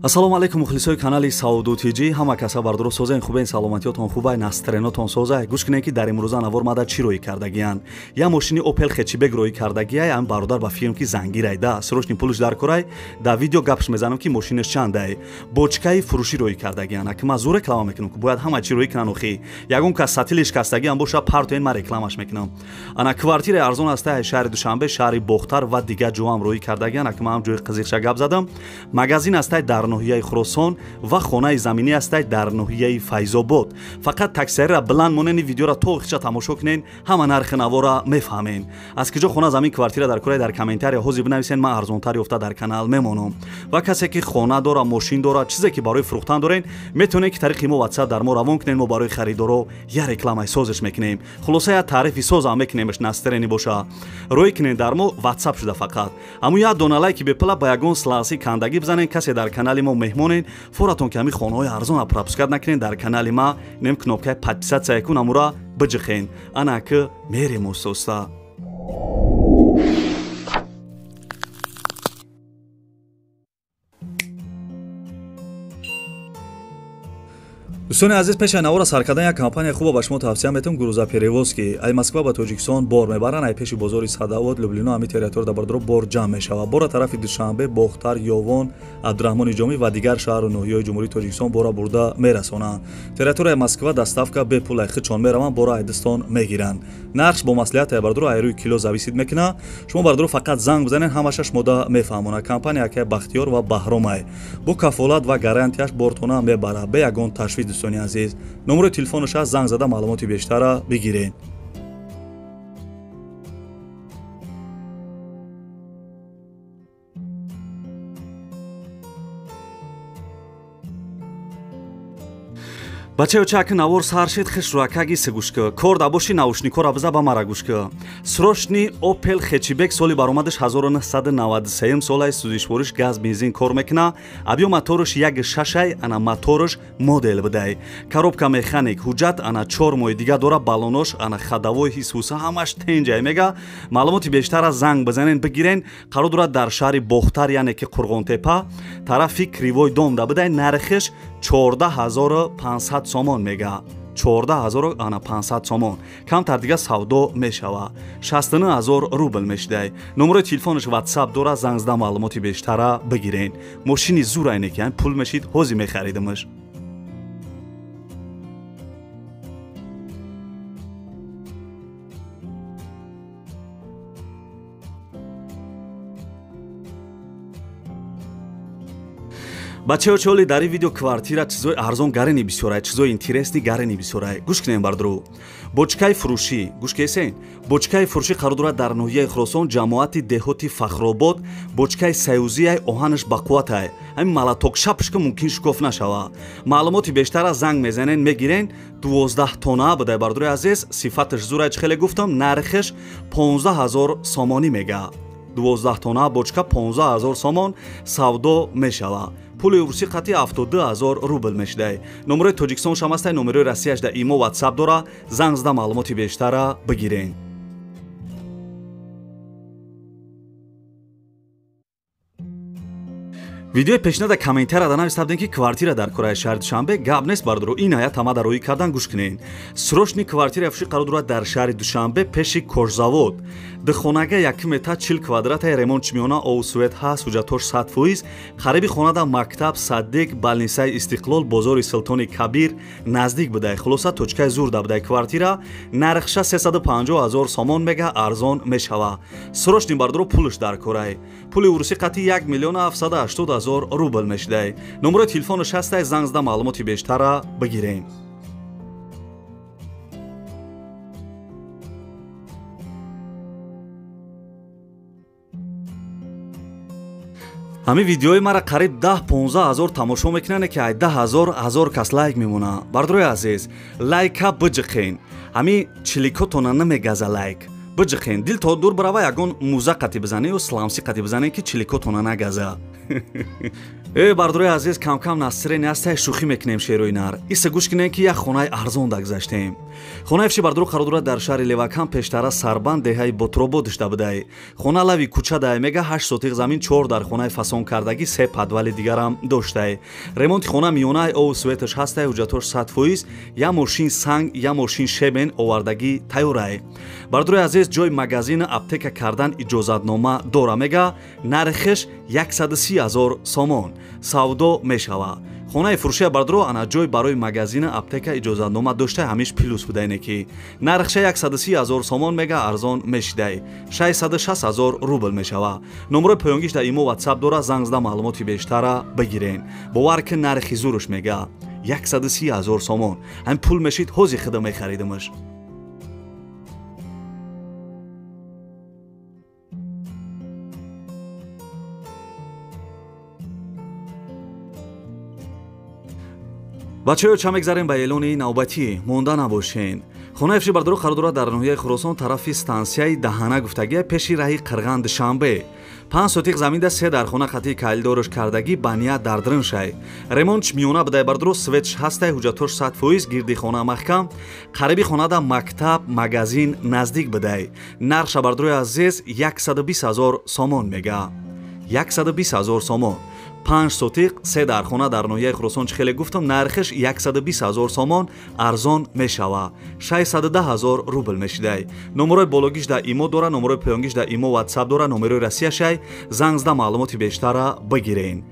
Ассалому алайкум мухлисои канали Савдо ТЖ. Ҳама каса бардоро созен, хубен, саломатиётон хубай, настренотон созай. Гӯш кунед, ки дар имрӯза навор мада чӣ рӯй кардагиян. Я мошини Opel хэтчбек рӯй кардагияй, ам бародар ба филм ки зангирай да, срочный пулш дар корай, дар видео гапш мезанам ки мошинаш чандай. Бочкаи фурӯшӣ рӯй кардагиян. Аки ма зур реклама мекунам, ки бояд ҳама чӣ рӯй кунан охи. Ягон кас сатилиш кастагиам боша, партоен, ма рекламаш мекунам. Ана квартираи арзон ҳастай шаҳри Душанбе, шаҳри Бохтар ва дигар ҷоам рӯй кардагиян. Аки ма ҳам ҷои қизиқша гап задам. Магазин ҳастай дар ноҳияи Хуросон ва хонаи заминӣ ҳастай дар ноҳияи Файзобод. Фақат таксиариро биланд монени, видеоро то охирша тамошо кунен, ҳама нархи навора мефаҳмен. Аз киҷо хона, замин, квартира дар курай, дар комментария ҳозир бинависен, ман арзонтар ёфта дар канал мемонам. Ва касе ки хона дора, мошин дора, чизе ки барои фурӯхтан дорен, метавонед ки тариқи мо WhatsApp дар мо равон кунен, мо барои харидоро я рекламаи созиш мекунем. Хулоса, я таърифи созам мекунемш, настрени боша. Рӯй кунен дар мо WhatsApp шуда фақат. Аммо як дона лайки бепула ба ягон сласи кандагӣ бизанен, касе дар канали мо меҳмонен, форатон ки ҳами хонаҳои арзона пропускат накунен, дар канали ма нем кнопкаи подписаться кун, амура биҷихен. Ана ки мерем устоста. Дӯстони азиз, пеши навора сар кардан як компания хуба ба шумо тавсия метавам, грузоперевозки. Ай Москва ба Тоҷикистон бор мебаранд, ай пеши бозори Садавод, Люблино, ҳами территория дар бардоро бор ҷамъ мешавад. Бора тарафи Душанбе, Бохтар, Ёвон, Абдураҳмони Ҷомӣ ва дигар шаҳру ноҳияҳои Ҷумҳурии Тоҷикистон бора бурда мерасонанд. Территорияи Москва доставка бепул, ай худшон мераванд, бора айдистон мегиранд. Нархш бо маслиҳат ай бардоро ай рӯи кило зависит мекунад. Шумо бардоро фақат занг бизанед, ҳамаша шумода мефаҳмонад. Компания акай Бахтиёр ва Баҳромай бо кафолат ва гарантияш бортона мебарад, бе ягон ташвиш. Дӯстони азиз, номерои телефонаш ҳаст, занг зада маълумоти бештара бигиред. Бачаё, чаки навор сар шид, хиш рӯакаги сигӯшка. Кор да боши, наушникора биза, ба мара гӯшка. Срочный Opel хэтчбек соли баромадаш 1993 солаи, сӯзишвориш газ, бензин кор мекуна. Абё мотораш 1.6, ана мотораш модел бидай. Коробка механик, ҳуҷҷат ана 4 моҳи дига дора, балонош ана ходовой ҳисуса ҳамаш тенҷай мега. Маълумоти бештара занг бизанен, бигирен. Қарор дорад дар шаҳри Бохтар, яъне ки Қурғонтепа, тарафи Кривой дом да бидай. Нархиш 14500 сомон мега. 14500 сомон. Камтар дига савдо мешава. 69000 рубл мешидай. Номерои телефонаш WhatsApp дора, занг зада маълумоти бештара бигирен. Мошини зур айне ки пул мешид, ҳозир мехаридимаш. Бачаё, чоли дар ин видео квартира чизои арзон гарени бисёрай, чизои интересный гарени бисёрай. Гӯш кунем бардору. Бочкаи фурӯшӣ, гӯш кесен. Бочкаи фурӯшӣ қарор дорад дар ноҳияи Хуросон, ҷамоати деҳоти Фахробод. Бочкаи союзияй, оҳанаш бақувватай. Ҳамин малаток шапшка мумкин шукоф нашава. Маълумоти бештара занг мезанен, мегирен. 12 тона будай бардори азиз, сифаташ зурай, чӣ хеле гуфтам, нархиш 15000 сомонӣ мега. 12 тона бочка 15000 сомон савдо мешава. Пули русӣ қатъи 72000 рубл мешидай. Номерои Тоҷикистон шам ҳастай, номерои Россияш да имо WhatsApp дора, занг зада маълумоти бештара бигирен. Видеои пешина да комментария да нависта будем, ки квартира дар кораи шаҳри Душанбе. Гап нест бардоро, ин ҳаят ҳама дар рӯй кардан, гӯш кунед. Срочный квартира фурӯшӣ қарор дорад дар шаҳри Душанбе, пеши Кожзавод. Духонага 1 метр 40 квадратаи, ремонт чимиёна, обу свет ҳаст, ҳуҷҷатош 100%. Қариби хонада мактаб, садик, балнисаи Истиқлол, бозори Султони Кабир наздик будай. Хулоса, точкаи зур да будай квартира. Нархша 350000 сомон мега, арзон мешава. Срочный бардоро, пулш дар корай. Пули урусӣ қатъи 1 780 000 рубл мешидай. Номерои телефонаш ҳастай, занг зада маълумоти бештара бигирем. Ҳамин видеои мара қариб 10-15 ҳазор тамошо мекунанд, ки ай 10 ҳазор ҳазор кас лайк мемонад. Бардорои азиз, лайка биҷиқен. Ҳамин чиликотона намегаза лайк. Биҷиқен, дил то дур барава, ягон муза қати бизане ё сламси қати бизане, ки чиликотона нагаза. Э, бардорои азиз, камкам насирен ҳастай, шӯхӣ мекунем шерои нар. Иса гӯш кунем, ки як хонаи арзон дагзаштем. Хонаи фши бардоро қарор дорад дар шаҳри Левакан, пештара Сарбанд, деҳаи Ботробод дошта будай. Хона лави кӯча дай мега, 8 сотиқ замин, 4 дар хонаи фасон кардагӣ, 3 подвали дигарам доштай. Ремонти хона миёнаи, ову светаш ҳастай, ҳуҷҷатош 100%, я мошин санг, я мошин щебень овардагӣ тайёрай. Бардорои азиз, ҷои магазину аптека кардан иҷозатнома дора мега, нархиш 130 ҳазор сомон. Савдо мешава. Хонаи фурӯшия бардоро ана ҷой барои магазина аптека иҷозатнома дошта, ҳамиш плюс будаине ки нархша 130 ҳазор сомон мега, арзон мешидай, 660 ҳазор рубл мешава. Номерои поёнгиш дар имо, ватсап дора, занг зада маълумоти бештара бигирен. Бовар ки, нархи зуруш мега 130 ҳазор сомон. Ҳамин пул мешид, ҳози хида мехаридимаш. Бачаё, ча мегзарем ба эълони навбатӣ, монда набошен. Хонаи фши бардоро қарор дорад дар ноҳияи Хуросон, тарафи стансияи Даҳана гуфтагия, пеши раҳи Қирған Душанбе. 5 сотиқ заминда, 3 дар хона қатии калидорш кардагӣ, ба ният дар дриншай. Ремонтш миёна будай бардоро, светш ҳастай, ҳуҷҷатош 100%, гирди хона маҳкам, қариби хонада мактаб, магазин наздик будай. Нархша бардорои азиз 120 ҳазор сомон мега. 120 ҳазор сомон. 5 сотиқ, 3 дар хона дар ноҳияи Хуросон, чӣ хеле гуфтам, нархиш 120 ҳазор сомон, арзон мешава, 610 ҳазор рубл мешидай. Номерои бологиш дар имо дора, номерои поёнгиш дар имо, ватсап дора, номерои Россияшай, занг зада маълумоти бештара бигирен.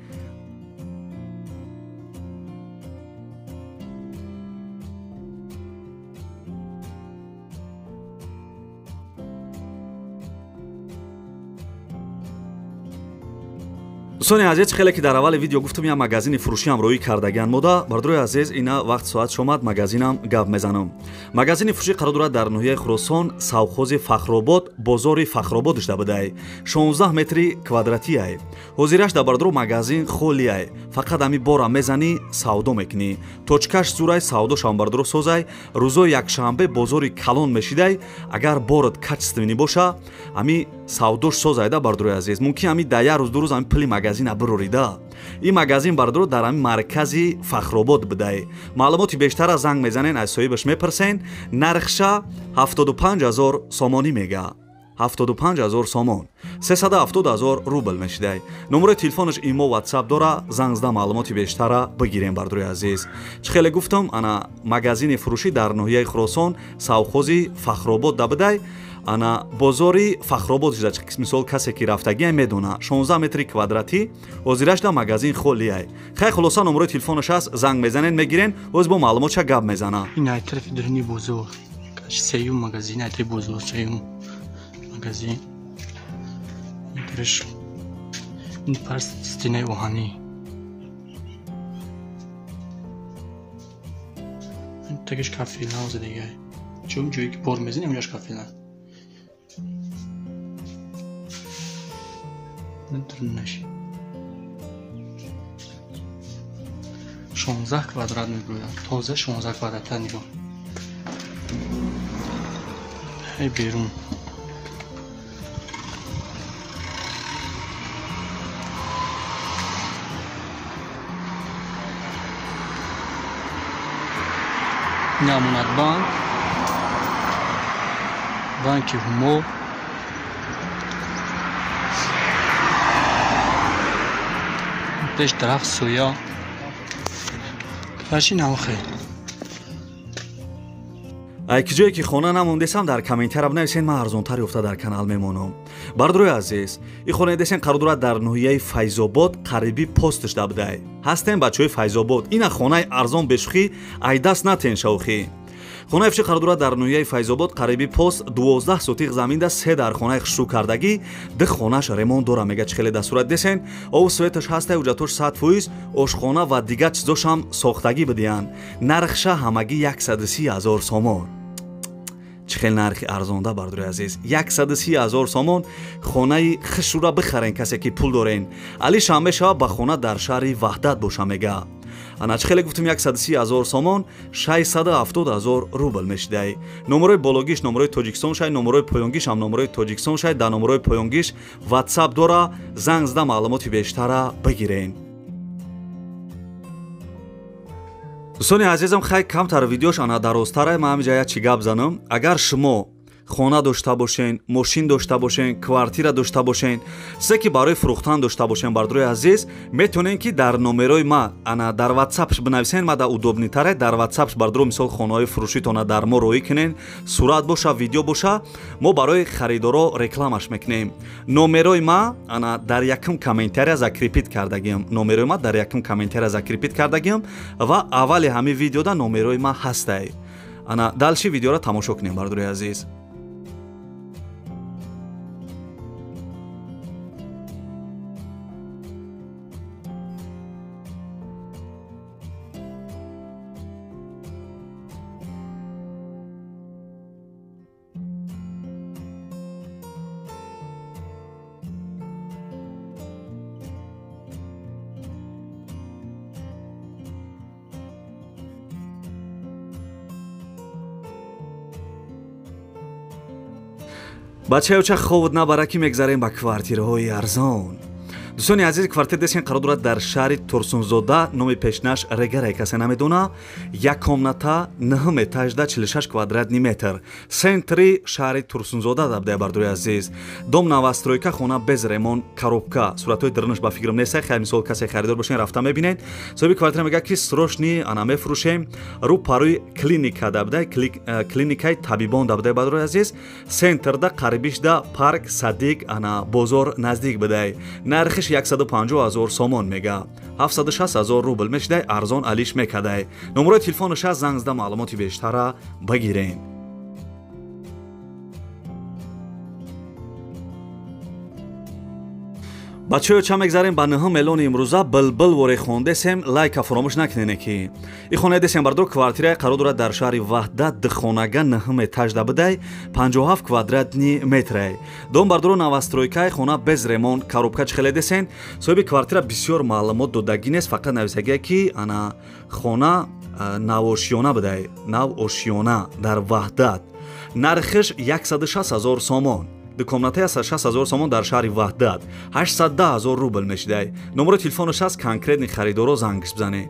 Дӯстони азиз, хеле ки дар аввали видео гуфтам, як магазини фурӯшиам роӣ кардагиан мода. Бардорои азиз, ина вақт соат шомад, магазинам гап мезанам. Магазини фурӯшӣ қарор дорад дар ноҳияи Хуросон, совхози Фахробод, бозори Фахробод дошта будай. 16 метри квадратиай. Ҳозираш дар бардоро магазин холиай. Фақат ами бора мезанӣ, савдо мекунӣ. Точкаш зурай, савдошам бардоро созай. Рӯзои якшанбе бозори калон мешидай. Агар борат качественный боша, ами савдош созайда бардорои азиз. Мумкин ами дар як рӯз, ду рӯз ами пули магазина бирорида. Ин магазин бардоро дар ами маркази Фахробод будай. Маълумоти бештара занг мезанен, аз соҳибаш мепурсен. Нархша 75 ҳазор сомонӣ мега. 75 ҳазор сомон, 370 ҳазор рубл мешидай. Номерои телефонаш имо, ватсап дора, занг зада маълумоти бештара бигирем бардорои азиз. Чӣ хеле гуфтам, ана магазини фурӯшӣ дар ноҳияи Хуросон, совхози Фахробод да будай. Ана бозори Фахробод шуда, мисол касе ки рафтагия медона, 16 метри квадратӣ, ҳозираш да магазин холиай. Хай, хулоса, номерои телефонаш ҳаст, занг мезанен, мегирен, ҳоз бо маълумотша гап мезана. Ин ай тарафи дуруни бозор, сеюм магазин, ай тарафи бозор, сеюм магазин. Ин дараш, ин пар стенаи оҳанӣ. Ин тагиш кафелна ҳозир дига. Чун ҷое ки бор мезанем, онҷош кафелна. Дарунаш 16 квадрат мебурад. Тоза 16 квадрата нигоҳ. Эй берун. Ин Амонатбанк, банки Ҳумо. Пеш дарахт соя. Караши навхе. Ай ки ҷое ки хона намондесам, дар комментария бинависен, ман арзонтар ёфта дар канал мемонам. Бардорои азиз, ин хонаи десен қарор дорад дар ноҳияи Файзобод, қариби постш да будай. Ҳастем бачаҳои Файзобод, ина хонаи арзон бешӯхӣ, ай даст натен шавхӣ. Хонаи фурӯшӣ қарор дорад дар ноҳияи Файзобод, қариби пост, 12 сотиқ заминда, 3 дар хонаи хушрӯ кардагӣ, 2 хонаш ремонт дора мега, чӣ хеле дастурат десен, ов светаш ҳастай, ҳуҷҷатош 100%, ошхона ва дигар чизошам сохтагӣ бидиҳанд. Нархша ҳамагӣ 130 ҳазор сомон. Чӣ хел нархи арзонда, бардори азиз, 130 ҳазор сомон хонаи хушрӯра бихарен, касе ки пул дорен. Али шанбе шава ба хона дар шаҳри Ваҳдат боша мега. Ана чӣ хеле гуфтем 130 000 сомон 670 000 рубл мешидай. Номерои бологиш номерои Тоҷикистон шай, номерои поёнгиш ҳам номерои Тоҷикистон шай. Дар номерои поёнгиш WhatsApp дора, занг зада маълумоти бештара бигирен. Дӯстони азизам, хай камтар видеош ана дарозтара, ман ҳамиҷа як чӣ гап занам. Агар шумо хона дошта бошен, мошин дошта бошен, квартира дошта бошен, чизе ки барои фурӯхтан дошта бошен, бардорои азиз, метавонен ки дар номерои ма ана дар WhatsApp бинависен, ма да удобнитаре дар WhatsApp бардоро мисол хонаҳои фурӯшитона дар мо роӣ кунен, сурат боша, видео боша, мо барои харидоро рекламаш мекунем. Номерои ма ана дар якум комментария закрепит кардагиам. Номерои ма дар якум комментария закрепит кардагиам ва аввали ҳамин видеода номерои ма ҳастай. Ана дальше видеоро тамошо кунем, бардорои азиз. Бачаёча ховуд набара ки мегзарем ба квартираҳои арзон. Дӯстони азиз, квартир десен қарор дорад дар шаҳри Турсунзода, номи пешнаш Регарай, касе намедона. Як комната, 9 этажда, 46 квадратни метр. Центри шаҳри Турсунзода дабдая, бардори азиз. Дом новостройка, хона без ремонт, коробка. Суратҳои дарунаш ба фикрам нест, хай мисол касе харидор бошен рафта мебинед. Соҳиби квартира мегӯяд ки срочни ана мефурӯшем. Рӯ парои клиника дабдай, клиникаи табибон дабдай, бардори азиз. Центрда қарибишда парк, садик, ана бозор наздик бидай. Нархиш 150 000 сомон мега, 760 000 рубл мешидай, арзон алиш мекадай. Номерои телефонаш занг зада маълумоти бештара бигирен. Бачаё ча мегзарем ба 9 миллиони имрӯза. Билбил воре хондесем, лайка фаромӯш накунене ки и хонаи десем, бардор, квартирае қарор дорад дар шаҳри Ваҳдат, духонага, 9 этажда бидай, 57 квадратни метрай. Дом бардоро новостройкаи, хона без ремонт, коробка. Чӣ хеле десен, соҳиби квартира бисёр маълумот додагӣ нест, фақат нависагие ки ана хона навошиёна бидай, навошиёна дар Ваҳдат. Нархиш 160 000 сомон. Ду комнатаи 160 000 сомон дар шаҳри Ваҳдат, 810 000 рубл мешидай. Номерои телефонаш ҳаст, конкретни харидоро зангш бизанед.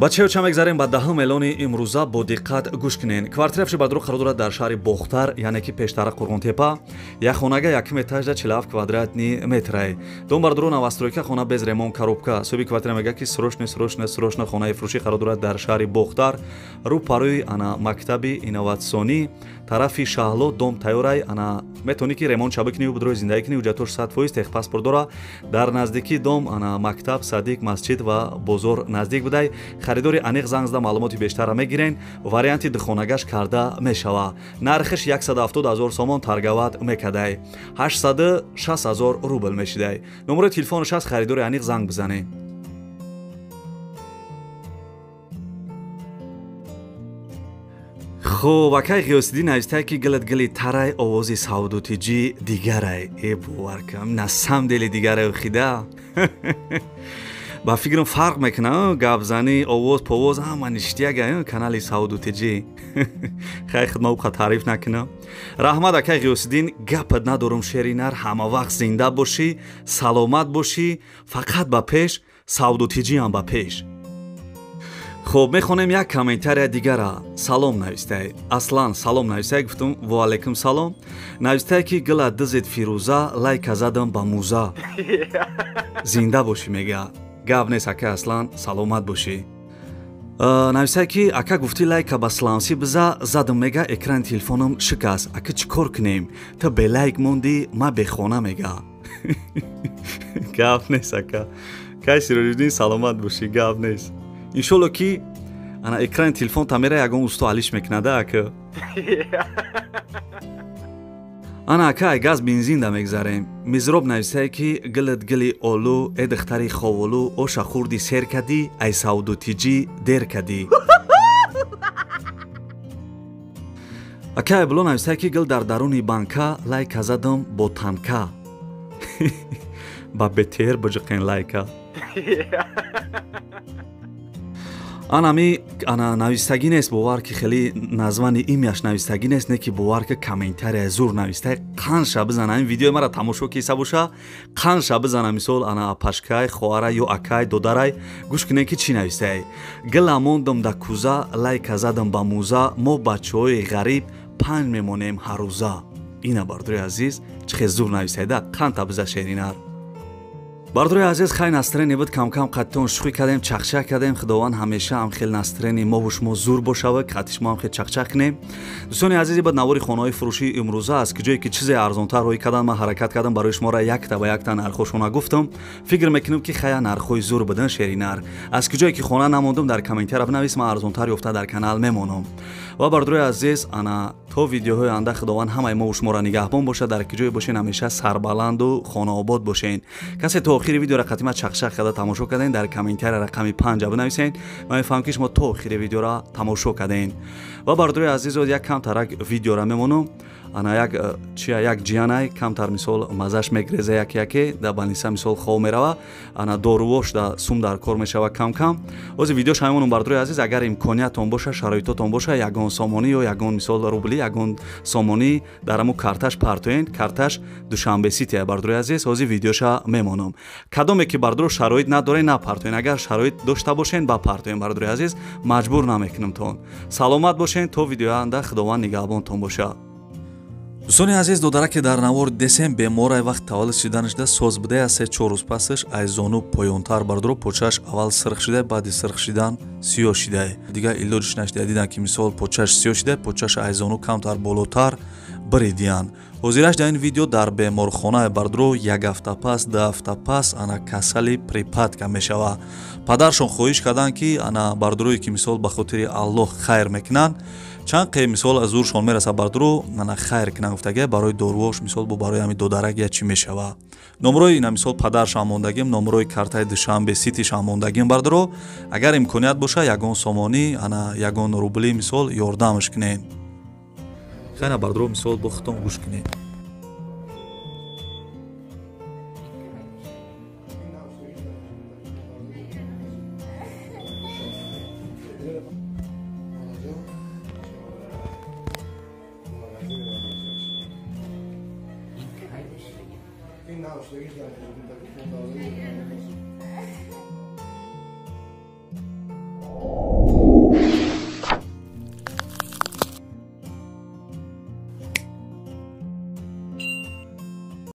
Бачаё ча мегзарем ба 10 миллиони имрӯза, бо диққат гӯш кунен. Квартира бардоро қарор дорад дар шаҳри Бохтар, яъне ки пештара Қурғонтепа. Як хонага, якум этажда, 47 квадратни метрай. Дом бардоро новостройка, хона без ремонт, коробка. Соҳиби квартира мегӯяд ки срочно, срочно, срочно хонаи фурӯшӣ қарор дорад дар шаҳри Бохтар, рӯ парои ана мактаби инноватсионӣ, тарафи Шаҳло. Дом тайёрай, ана метавонӣ ки ремонт ша бикунӣ, бидрои зиндагӣ кунӣ, ҳуҷҷатош 100% техпаспорт дора. Дар наздикии дом ана мактаб, садик, масҷид ва бозор наздик будай. Харидори аниқ занг зада маълумоти бештарра мегирен. Варианти духонагаш карда мешава. Нархиш 170 000 сомон торговат мекадай, 860 000 рубл мешидай. Номерои телефонаш ҳаст, харидори аниқ занг бизанед. Хуб, акай Ғиёсиддин навистае ки гилат гили тарай, овози Савдутиҷӣ дигарай. Э бовар кам, на самом деле дигарай хида. Ба фикрам фарқ мекунад, гапзанӣ, овоз, повоз ҳама ништияга канали Савдутиҷӣ. Хай хидма уқа таъриф накунам. Раҳмат, акай Ғиёсиддин, гапат надорум, шери нар, ҳама вақт зинда бошӣ, саломат бошӣ, фақат ба пеш, Савдутиҷӣ ҳам ба пеш. Хуб, мехонем як комментария дигара. Салом навистае. Аслан салом навистае, гуфтум ва алайкум салом. Навистае ки гила дизед Фирӯза, лайка задам ба муза. Зинда бошӣ мега. Гап нест, ака Аслан, саломат бошӣ. Нависае ки ака гуфтӣ лайка ба слансӣ биза, задам мега, экрани телефонам шикаст. Ака чӣ кор кунем? Ту бе лайк мондӣ, ма бехона мега. Гап нест, ака. Кай Сироҷиддин, саломат бошӣ, гап нест. Иншолло ки ана экрани телефон тамера ягон усто алиш мекунада ака. Ана ака газ бензин да мегзарем. Мизроб нависае ки гилат гили олу, э духтари ховолу, оша хурди сер кадӣ, ай Савдутиҷӣ дер кадӣ. Акай Абло навистай ки гил дар даруни банка лайка задам бо танка. Ба БТР биҷиқен лайка. Анами ана навистагӣ нест, бовар ки хеле названи имяш навистагӣ нест, не ки бовар ки комментария зур навистай. Қанша бизана ин видеои мара тамошо киса боша, қанша бизана мисол ана апашкай, хоҳарай ё акай, додарай, гӯш кунед ки чӣ навистай. Гила мондам да куза, лайка задам ба муза, мо бачаҳои ғариб панҷ мемонем ҳаррӯза. Ина бардори азиз, чӣ хел зур нависайда, қанта биза шеринар. Бардори азиз, хай настроение буд, кам-кам қаттон шӯхӣ кардем, чақчақ кардем. Худованд ҳамеша ҳам хел настроение мову шумо зур бошава, қати шумо ҳам хел чақчақ кунем. Дӯстони азиз, бад навори хонаҳои фурӯшии имрӯза аст, ки ҷое ки чизе арзонтар рӯй кардан, ман ҳаракат кардам барои шуморо якта ба якта нархҳошона гуфтам. Фикр мекунам ки хая нархҳои зур будан шеринар. Аз ки ҷое ки хона намондам, дар комментария бинавис, ман арзонтар ёфта дар канал мемонам. Ва бардори азиз, ана то видеоҳои оянда худованд ҳамаи мову шуморо нигаҳбон бошад. Дар ки ҷое бошен ҳамеша сарбаланду хонаобод бошен. Касе то охири видеоро қатима чақчақ карда тамошо карден, дар комментария рақами 5 бинависен. Ман мефаҳмам ки шумо то охири видеоро тамошо карден. Ва бардори азиз, як камтарак видеоро мемонам. Ана як чия як ҷиянай камтар мисол мазаш мегреза як яке да балниса мисол хов мерава. Ана дорувош да сум дар кор мешава кам-кам. Ози видеош ҳамонум бардори азиз, агар имкониятон боша, шароитотон боша, ягон сомонӣ ё ягон мисол рубли, ягон сомонӣ дар ҳамун карташ партоен. Карташ Душанбе Сити бардори азиз, ози видеоша мемонам. Кадоме ки бардоро шароит надорен, напартоен. Агар шароит дошта бошен, ба партоен бардори азиз, маҷбур намекунам тон. Саломат бошен то видеои оянда, худованд нигаҳбонтон боша. Дӯстони азиз, додараке дар навор десем беморай вақт таваллуд шиданашда соз будая, 3-4 рӯз пасаш аз зону поёнтар бардоро почаш аввал сирх шидай, баъди сирх шидан сиёҳ шидай. Дигар илоҷиш нашидай, дидан ки мисол почаш сиёҳ шидай, почаш аз зону камтар болотар биридиян. Ҳозираш дар ин видео дар беморхонаи бардоро як ҳафта пас, 2 ҳафта пас ана касали припадка мешава. Падаршон хоҳиш карданд ки ана бардорое ки мисол ба хотири Аллоҳ хайр мекунанд, чанд қе мисол аз зуршон мераса бардоро ана хайр кунанд гуфтага, барои доруош мисол бо барои ҳами додарак я чӣ мешава. Номрои ина мисол падаршам мондагим, номрои картаи Душанбе Ситишам мондагим бардоро. Агар имконият боша ягон сомонӣ ана ягон рубли мисол ёрдамш кунед. Хайна бардоро мисол бо худтон гӯш кунед.